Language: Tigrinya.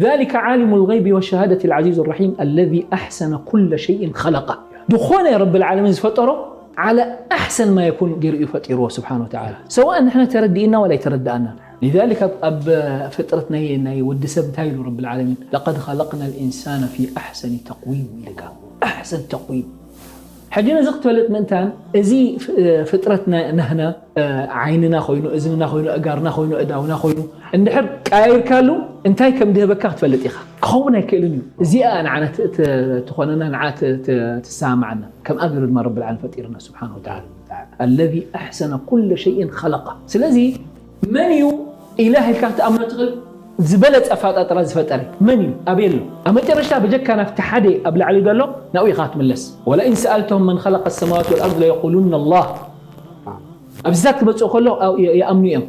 ذلك عالم الغيب والشهادة العزيز الرحيم الذي أحسن كل شيء خلقه ዝኾነ ረብል ዓለሚን ዝፈጠሮ على أحسن ما يكون ገይሩ እዩ ፈጢርዎ ስብሓን ወተዓላ ሰዋእ ንሕና ተረዲእና ወላ ኣይተረዳእና لذلك ኣብ ፍጥረት ናይ ወዲ ሰብ እንታይ ኢሉ ረብል ዓለሚን لقد خلقنا الإنسان في أحسن تقويم ኢልካ أحسن تقويم ሕጂ ነዚ ክትፈልጥ ምእንታን እዚ ፍጥረት ናህና ዓይንና ኮይኑ እዝንና ኮይኑ እጋርና ኮይኑ እዳውና ኮይኑ እንድሕር ቀያይርካሉ እንታይ ከም ድህበካ ክትፈልጥ ኢኻ ክኸውን ኣይክእልን እዩ እዚኣ ንዓና ትኾነና ንዓ ትሰማማዓና ከምኣ ገይሩ ድማ ረብል ዓለም ፈጢርና ስብሓን ወተዓላ الذي أحسن كل شيء خلقه ስለዚ መን እዩ ኢላህ ኢልካ ክትኣምኖ ትኽእል ዝበለፀ ኣፈጣጥራ ዝፈጠረ መን እዩ ኣበይ ኣሎ ኣብ መጨረሽታ በጀካ ናብቲ ሓደ ኣብ ላዕሊ ዘሎ ናብኡ ኢኻ ክትምለስ ولئن سألتهم من خلق السماوات والأرض ليقولن الله ኣብዚታት ክመፅኡ ከሎ ይኣምኑ እዮም